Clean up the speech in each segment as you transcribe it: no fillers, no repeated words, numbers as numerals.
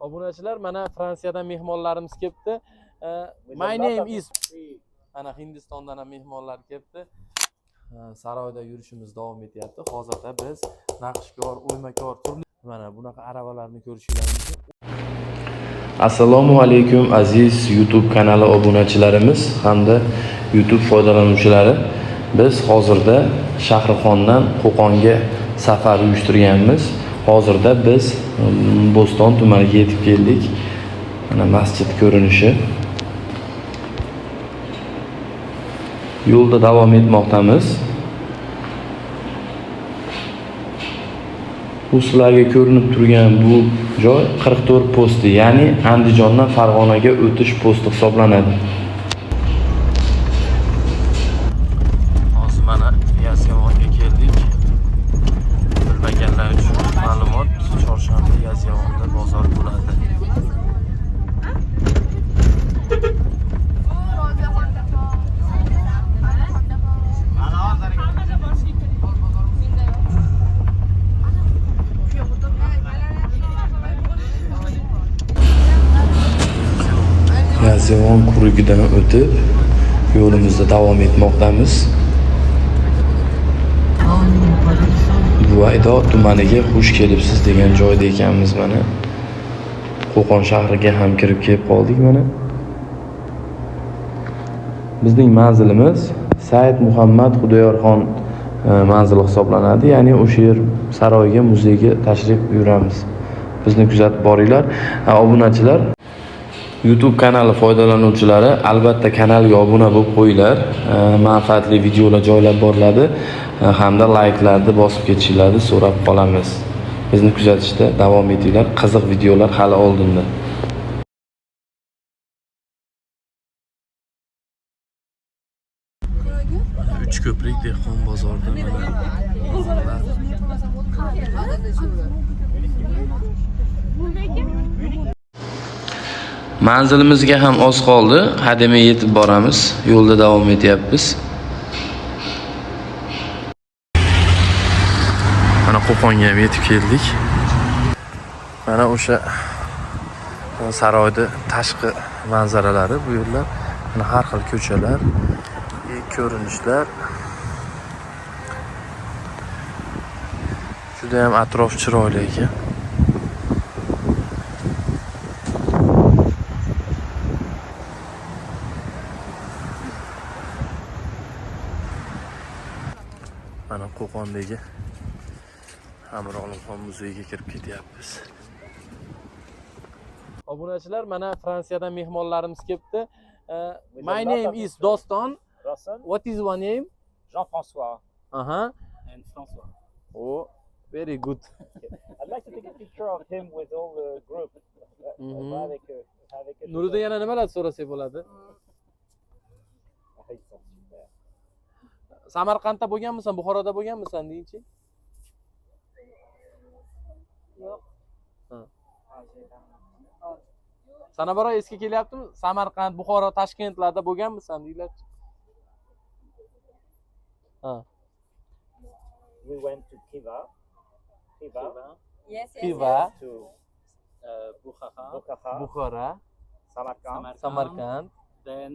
Obunachilar, mana Fransiyadan mehmonlarimiz kelibdi. My name is, mana Hindistondan ham mehmonlar kelibdi. Saroyda yurishimiz davom etyapti. Hozirda biz naqshkor, o'ymakor turli mana bunaqa aravalarni ko'rishinglar mumkin. Assalomu alaykum, aziz YouTube kanali obunachilarimiz hamda YouTube foydalanuvchilari. Biz hozirda Shahrixondan Qo'qonga safar uyushtirganmiz. Hozirda biz Bo'ston tumaniga yetib keldik. Mana masjid ko'rinishi. Yo'lda davom etmoqdamiz. Bu sizlarga ko'rinib turgan bu joy 44 posti, ya'ni Andijondan Farg'onaga o'tish posti hisoblanadi. Hozir mana Yozyovonga keldik. Bilmaganlar uchun ma'lumot, chorshanba Yozyovonda bozor bo'ladi. Yozyovon kurigidan o'tib, yo'limizda davom etmoqdamiz. Buvaydo tumaniga xush kelibsiz degan joyda ekanmiz mana. Qo'qon shahriga ham kirib kelib qoldik mana. Bizning manzilimiz Said Muhammad Xudoyorxon manzili hisoblanadi. Ya'ni o'sha yer saroyga, muzeyga tashrif buyuramiz. Bizni kuzatib boringlar. Obunachilar, YouTube kanali foydalanuvchilari albatta kanalga obuna bo'lib qo'yinglar. Manfaatli videolar joylab boriladi hamda layklarni bosib ketishingizni so'rab qolamiz. Bizni kuzatishda davom etinglar. Qiziq videolar hali oldinda. Uch ko'prik dehqon bozorida mana Manzilimizga ham oz qoldi. Hademay yetib boramiz. Yo'lda davom etyapmiz. Mana Qo'qonga ham yetib keldik. Mana o'sha saroyda tashqi manzaralari bu yerlar. Mana har xil ko'chalar, ko'rinishlar. Juda ham atrof chiroyli ekan. Mana Qo'qondagi Hamir Olimxon muzeyiga kirib ketyapmiz. Obunachilar, mana Fransiyadan mehmonlarimiz kelibdi. My name is Doston. Russell, What is your name? Jean-François and François. Oh, very good. I'd like to take a picture of him with all the group. Avec eux. Nuriddin, yana nimalar so'rasak bo'ladi? Ah, ils sont super. Samarqandda bo'lganmisan, Buxoroda bo'lganmisan deyinchi? Yo'q. Ha. Sana biror esga kelyaptimi? Samarqand, Buxoro, Toshkentlarda bo'lganmisan deylar. Ha. We went to Khiva. Khiva. Yes. Xiva, To Bukhara, Bukhara, Buxoro, Samarkand, Samarqand, then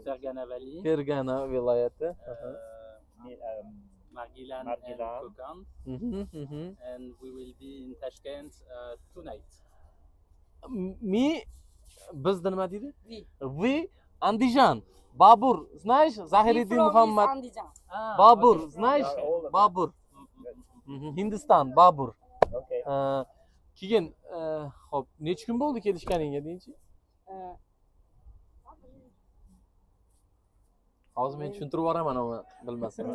Fergana Valley, Fergana viloyati. Aha. Margilan, Margilan. And Kokand, and we will be in Tashkent tonight. Mi bizda nima deydi? We. We Andijan. Babur, знаешь, Zahiriddin Muhammad. Andijan. Ah, Babur, okay. знаешь? Yeah, all of them. Babur. Hindiston, Babur. Okay. Keyin, xo'p, necha kun bo'ldi kelishganingga deyinchi? Hozir men tushuntirib yuboraman uni bilmasam.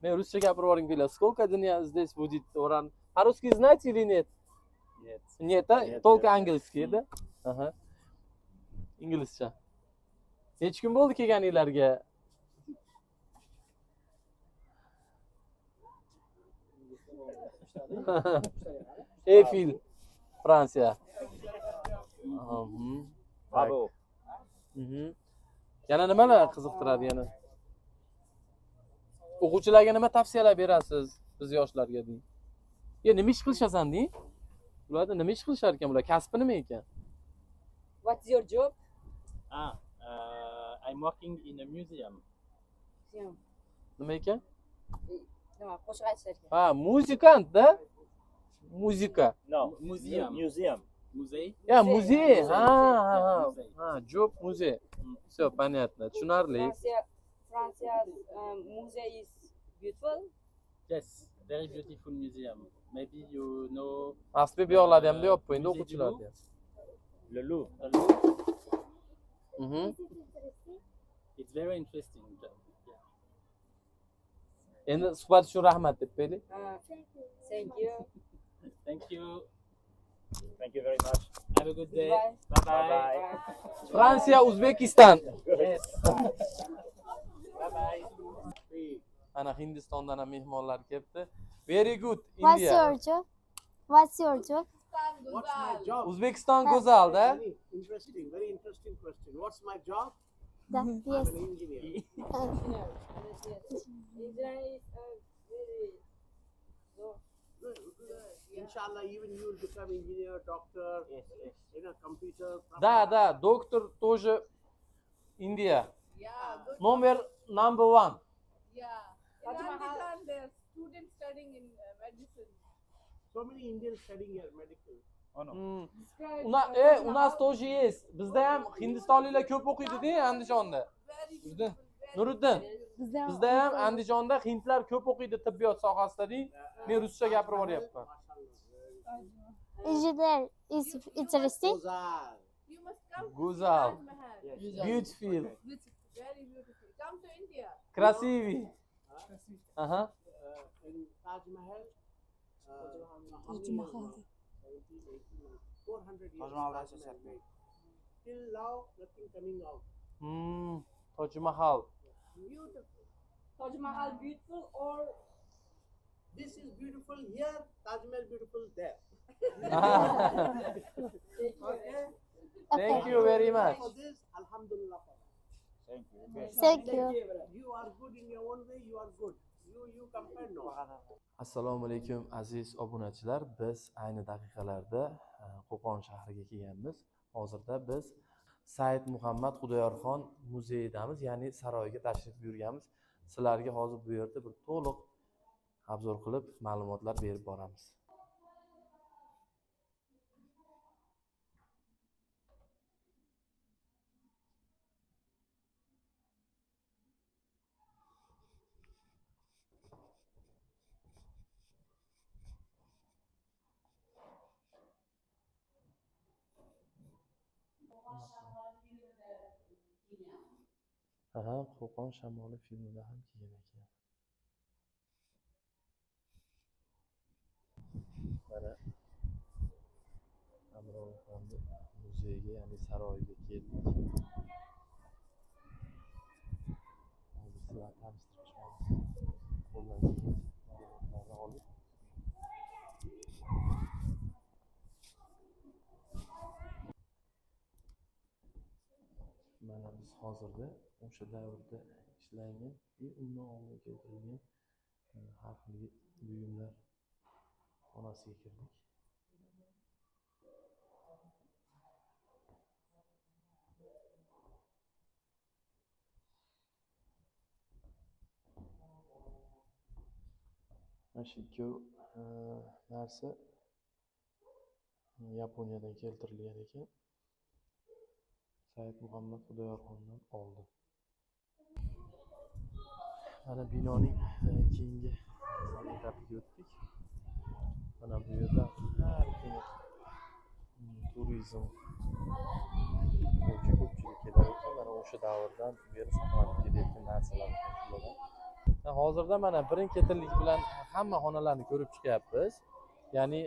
Men ruscha gapirib yuborgim keladi. Сколько дня здесь будет Оран? По-русски знаете или нет? Нет. Нет, да? Нет, Только нет. английский, да? Aha. Inglizcha. Necha kun bo'ldi kelganinglarga? Eiffel, Fransiya. Bravo. Yana nimalar qiziqtiradi yana? O'quvchilarga nima tavsiyalar berasiz biz yoshlarga deng? Ya nima ish qilishasan deng? Ularda nima ish qilishar ekan bular? Kasbi nima ekan? What's your job? Ah, I'm working in a museum. Nima ekan? Nima, qo'shiq aytishar ekan. Ha, музыкант, da? Музыка. No. Museum. Museum. Muzey. Ya, muzey. Muzey. Ha. Muzey. Ha, job muzey. Все, понятно. Tushunarli. Fransiya muzey is beautiful. Yes, very beautiful museum. Maybe you know Asli bu yoqlarda ham deyapti endi Muzey du o'quvchilarda ham. Le Louvre. the Louvre. It's very interesting. Yeah. Endi suhbat uchun rahmat deb qo'yaylik. Ha, thank you. Thank you. Thank you very much. Have a good day. Goodbye. Bye bye. Bye-bye. Fransiya, O'zbekiston. Yes. Bye bye. Mana Hindistondan ham mehmonlar kelibdi. Very good, What's India. your job? What's your job? What's my job? O'zbekiston go'zal-da. Very interesting, very interesting question. What's my job? Yes. I'm an engineer. Engineer. Yes, yes. Engineer is very Inshallah, even you will become engineer, doctor, Yes, yes. computer. Да, да, доктор тоже India. Yeah, good. Номер number one. Yeah. In Taj Mahal. Andijan, there are students studying in medicine. So many Indians studying here, medical. Oh no. Describe, Una, у нас тоже есть. Bizda ham hindistonliklar ko'p o'qiydi-da Andijonda. Very Bizda beautiful. Very Nuriddin, Bizda bizda ham Andijonda hindlar ko'p o'qiydi tibbiyot sohasida deng. Men ruscha gapirib yuboryapman. Engineer is interesting. Go'zal. You must come to Go'zal. Taj Mahal. Yes. Beautiful. Very beautiful. Come to India. Красивый. Aha. In Taj Mahal, how many years now? 17, 18, 400 years. Taj Mahal Taj is Mahal made. Till now, nothing coming out. Toj Mahal. Beautiful. Taj Mahal beautiful or This is beautiful here, Taj Mahal beautiful there. Okay. Thank you very much. For this, Alhamdulillah. For that. Thank you. Okay. Thank you. You are good in your own way, you are good. You compare no. Assalomu alaykum aziz obunachilar. Biz ayni daqiqalarda Qo'qon shahriga kelganmiz. Hozirda biz Said Muhammad Xudoyorxon muzeyidamiz, ya'ni saroyga tashrif buyurganmiz. Sizlarga hozir bu yerda bir to'liq obzor qilib ma'lumotlar berib boramiz. Aha, Qo'qon shamoli filmida ham kelgan ekan. Mana Amirovxonni muzeyiga, ya'ni saroyiga keldik. Hozir sizlarni tanishtirib chiqamiz. Qo'ldan kelgancha ma'lumotlarni olib. Mana biz hozirda o'sha davrda ishlangan va undan oldin keltirilgan har xil buyumlar xonasiga kirdik. Mana shu ikki narsa Yaponiyadan keltirilgan ekan. Said Muhammad Xudoyorxondan oldi. Mana binoning keyingi etapiga o'tdik. Mana bu yerda har kuni turizm bo'yicha ko'pchilik kelar ekan. Mana o'sha davrdan beri saqlanib kelayotgan narsalar ekan shulardan. Hozirda mana birin-ketinlik bilan hamma xonalarni ko'rib chiqyapmiz. Ya'ni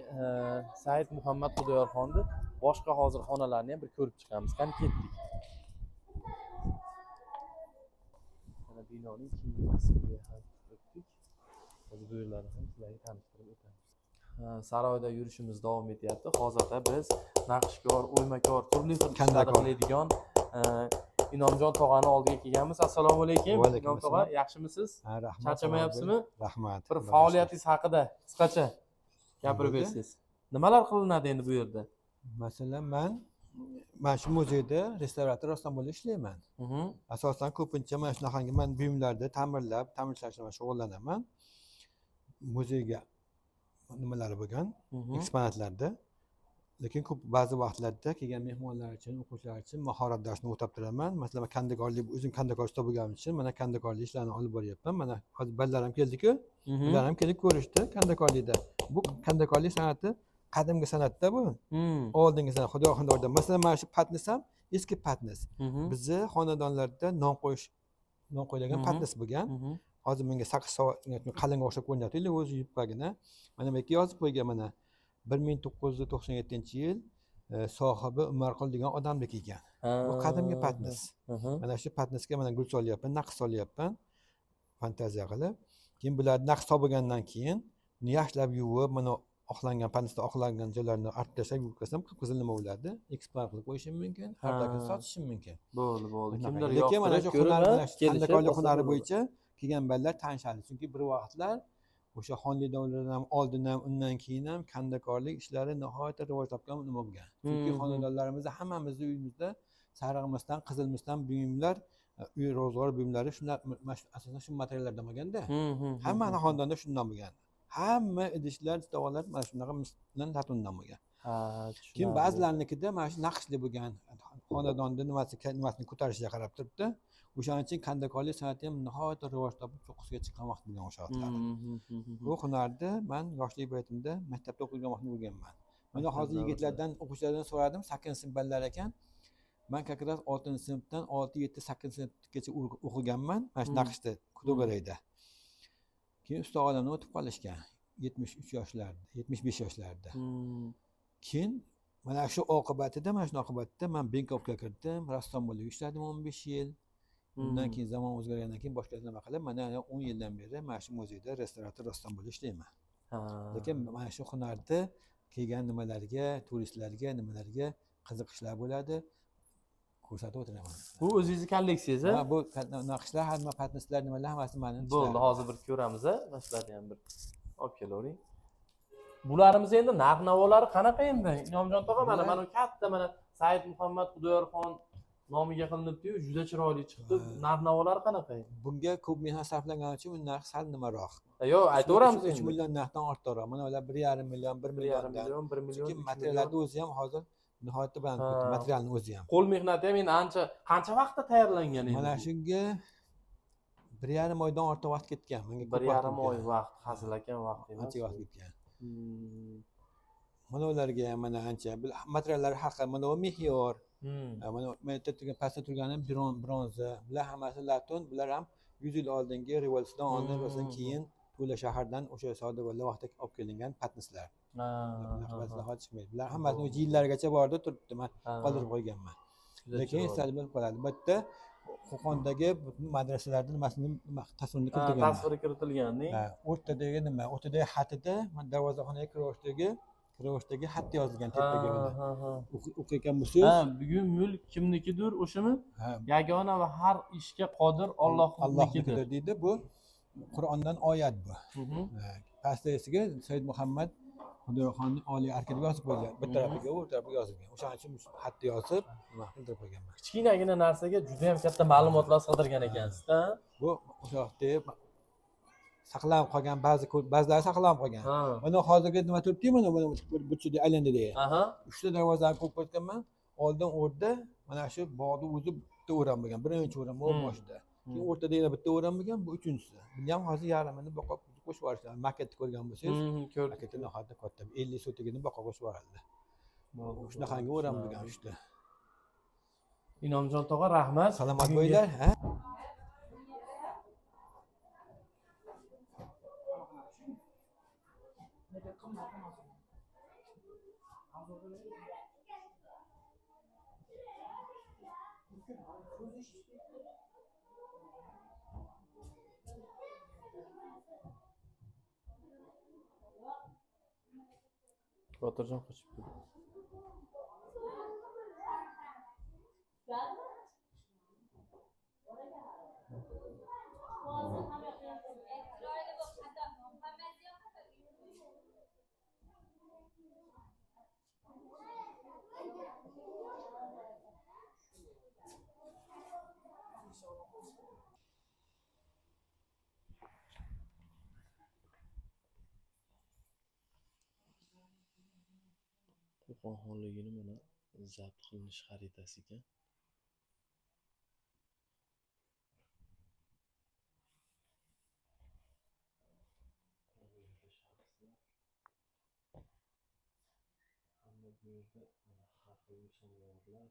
Said Muhammad Xudoyorxonni boshqa hozir xonalarni ham bir ko'rib chiqamiz. Qani ketdik. Mana binoning keyingi qismiga ham o'tdik. Hozir bu yerlarni ham sizlarga tanishtirib o'tamiz. Saroyda yurishimiz davom etyapti. Hozirda biz naqshkor, o'ymakor, turli xil ishlar qiladigan Inomjon tog'ani oldiga kelganmiz. Assalomu alaykum. Va alaykum Inom tog'a, assalom. yaxshimisiz? Ha, rahmat. Charchamayapsizmi? Rahmat. Bir faoliyatingiz haqida qisqacha gapirib bersangiz. Nimalar qilinadi endi bu yerda? Masalan, man mana shu muzeyda restavrator rassom bo'lib ishlayman. Asosan ko'pincha mana shunaqangi man buyumlarni ta'mirlab, ta'mirlash bilan shug'ullanaman. Muzeyga nimalari bo'lgan eksponatlarda. Lekin ko'p ba'zi vaqtlarda kelgan mehmonlar uchun, o'quvchilar uchun mahorat darsini o'tab turaman. Masalan, man kandakorlik, o'zim kandakor usta bo'lganim uchun mana kandakorlik ishlarini olib boryapman. Mana hozir bolalar ham keldi-ku. Ular ham kelib ko'rishdi kandakorlikda. Bu kandakorlik san'ati qadimgi san'atda bu. Oldingi san'at, Xudo xonadonida. Masalan, mana shu patnis ham eski patnis. Bizni xonadonlarda non qo'yish, non qo'yilgan patnis bo'lgan. Hozir menga saqich qalinga o'xshab ko'rinyapti, lekin o'zi yupqagina. Mana bu yerga yozib qo'ygan mana 1997-yil sohibi Umarqul degan odamniki ekan. Bu qadimgi patnis. Mana shu patnisga mana gul solyapman, naqsh solyapman, fantaziya qilib. Keyin bular naqsh topilgandan keyin uni yaxshilab yuvib, mana oqlangan patnisda oqlangan joylarini artib tashlab yuvib qo'ysam, qip-qizil nima bo'ladi? Eksponat qilib qo'yishim mumkin, har doim sotishim mumkin. Bo'ldi, bo'ldi. Kimdir lekin mana shu hunar, kandakorlik hunari bo'yicha kelgan bolalar tanishadi. Chunki bir vaqtlar o'sha xonlik davridan ham oldin ham undan keyin ham kandakorlik ishlari nihoyatda rivoj topgan nima bo'lgan. Chunki xonadonlarimizda hammamizni uyimizda sarig'imizdan, qizilmisdan buyumlar, uy ro'zg'or buyumlari shunday, asosan shu materiallardan bo'lganda. Hammani xonadonda shundan bo'lgan. Hamma idishlar, tovoqlar mana shunaqa misdan, latundan bo'lgan. Keyin ba'zilarnikida mana shu naqshli bo'lgan, xonadonda nimasini ko'tarishiga qarab turibdi. O'shaning uchun kandakorlik san'ati ham nihoyatda rivoj topib cho'qqisiga chiqqan vaqt bo'lgan o'sha vaqtlar. Bu hunarni man yoshlik paytimda maktabda o'qigan vaqtimda o'rganman. Mana hozir yigitlardan, o'quvchilardan so'radim, 8-sinf bolalar ekan. Man как раз 6-sinfdan 6, 7, 8 sinfgacha o'qiganman mana shu naqshda, to'garakda. Keyin usta olamdan o'tib qolishgan 73 yoshlarda, 75 yoshlarda. Keyin mana shu oqibatida, mana shu oqibatda man Benkovga kirdim, rassom bo'lib ishladim 15 yil. Undan keyin zamon o'zgargandan keyin boshqa nima qilib, mana 10 yildan beri mana shu muzeyda restorator rassom bo'lib ishlayman. Lekin mana shu hunarni kelgan nimalarga, turistlarga, nimalarga qiziqishlar bo'ladi, ko'rsatib o'tiraman. Bu o'zingizni kolleksiyangiz, ha? Bu naqshlar, hamma patnislar, nimalar hammasi meni. Bo'ldi, hozir bir ko'ramiz, mana shularni ham bir olib kelavering. Bularimiz endi narx-navolari qanaqa endi? Inomjon tog'a, mana mana katta mana Said Muhammad Xudoyorxon nomiga qilinibdi-yu, juda chiroyli chiqdi. Narx-navolari qanaqa? Bunga ko'p mehnat sarflangani uchun bu narx sal nimaroq. Yo'q, aytaveramiz endi. 3 million narxdan ortiqroq. Mana ular 1,5 million, 1 milliondan. 1 million. Chunki materiallarning o'zi ham hozir nihoyatda baland ketdi, materialning o'zi ham. Qo'l mehnati ham endi ancha, qancha vaqtda tayyorlangan endi? Mana shunga 1,5 oydan ortiq vaqt ketgan. Menga ko'p vaqt. 1,5 oy vaqt, hazil ekan vaqt emas. Ancha vaqt ketgan. Mana ularga ham mana ancha materiallar haqi, mana bu mehyor. Mana bu yerda turgan, pastda turgani bronza, bular hammasi latun, bular ham 100 yil oldingi revolyutsiyadan oldin, revolyutsiyadan keyin Tula shahardan o'sha savdogarlar vaqtida olib kelingan patnislar. Bular hozir chiqmaydi. Bular hammasini o'z yillargacha bordi, turibdi, men qoldirib qo'yganman. Lekin eslatib bo'lib qoladi. Bu yerda Qo'qondagi butun madrasalarda nimasini tasvirini kiritilgan. Tasviri kiritilgan, ha. O'rtadagi nima? O'rtadagi xatida darvozaxonaga kirishdagi xat yozilgan tepaga mana. O'qiyotgan bo'lsangiz, ha, bugun mulk kimnikidir o'shami? Yagona va har ishga qodir Allohnikidir deydi. Bu Qur'ondan oyat bu. Pastdagisiga Said Muhammad Xudoyorxonning oliy arkida yozib qo'yilgan. Bir tarafiga, u tarafiga yozilgan. O'shaning uchun xatni yozib, nima qildirib qo'yganman. Kichkinagina narsaga juda ham katta ma'lumotlar sig'dirgan ekansiz-da. Bu o'sha vaqtda saqlanib qolgan, ba'zilari saqlanib qolgan. Mana hozirgi nima turibdi-yu, mana burchakda aylandi degan. 3 ta darvozani qo'yib qo'yganman. Oldin o'rda mana shu bog'ni o'zi bitta o'ram bo'lgan. Birinchi o'ram bu boshida. Keyin o'rtada yana bitta o'ram bo'lgan, bu uchinchisi. Buni ham hozir yarmini boqib qo'shib yuborishdi. Maketni ko'rgan bo'lsangiz, maketni nihoyatda katta 50 sotigini boqib qo'shib yuborildi. Shunaqangi o'ram bo'lgan 3 ta. Inomjon tog'a, rahmat. Salomat bo'linglar, ha? Botirjon qochib ketdi. Qo'qon xonligini mana zabt qilinish xaritasi ekan. Bu yerda shaxslar. Hamda bu yerda mana har xil samovarlar,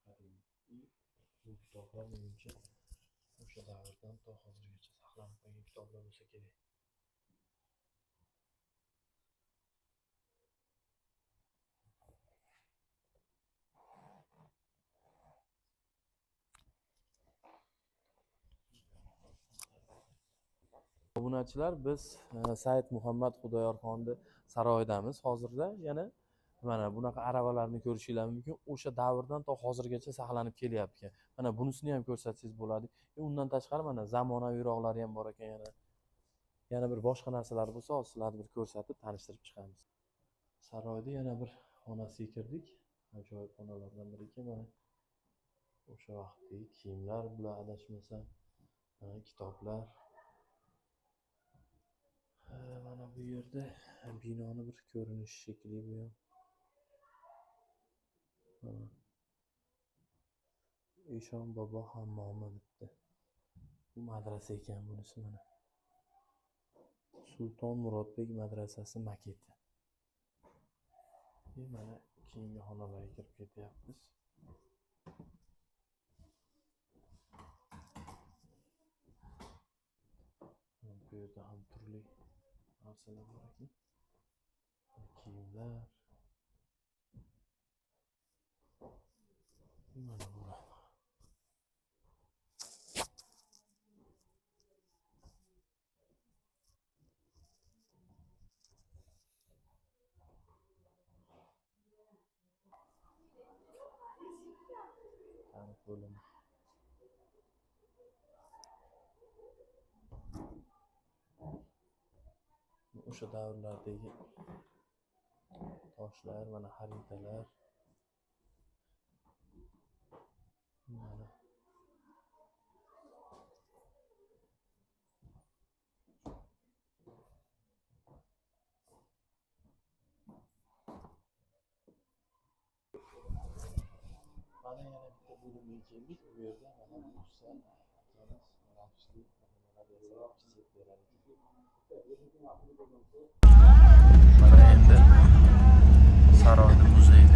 qadimiy bu kitoblar menimcha o'sha davrdan to hozirgacha saqlanib qolgan kitoblar bo'lsa kerak. Obunachilar, biz Said Muhammad Xudoyorxonni saroyidamiz hozirda. Yana mana bunaqa aravalarni ko'rishinglar mumkin. O'sha davrdan to hozirgacha saqlanib kelyapti ekan. Mana bunisini ham ko'rsatsangiz bo'ladi. Undan tashqari mana zamonaviyroqlari ham bor ekan yana. Yana bir boshqa narsalar bo'lsa, hozir sizlarni bir ko'rsatib tanishtirib chiqamiz. Saroyda yana bir xonasiga kirdik. Ajoyib xonalardan biri ekan mana. O'sha vaqtdagi kiyimlar bular adashmasam, mana kitoblar. Mana bu yerda binoni bir ko'rinishi shekilli bu ham. Mana. Eshon bobo hammomi debdi. Bu madrasa ekan bunisi mana. Sulton Murodbek madrasasi maketi. Mana keyingi xonalarga kirib ketyapmiz. Bu yerda ham turli narsalar bor ekan. Kiyimlar. Mana bular. Tarix bo'limi. O'sha davrlardagi toshlar, mana xaritalar. Mana mana yana bitta bo'limga keldik. Bu yerda mana usta akamiz rashli nimalar yasab chizib berar ekan. Mana endi saroyni muzeyi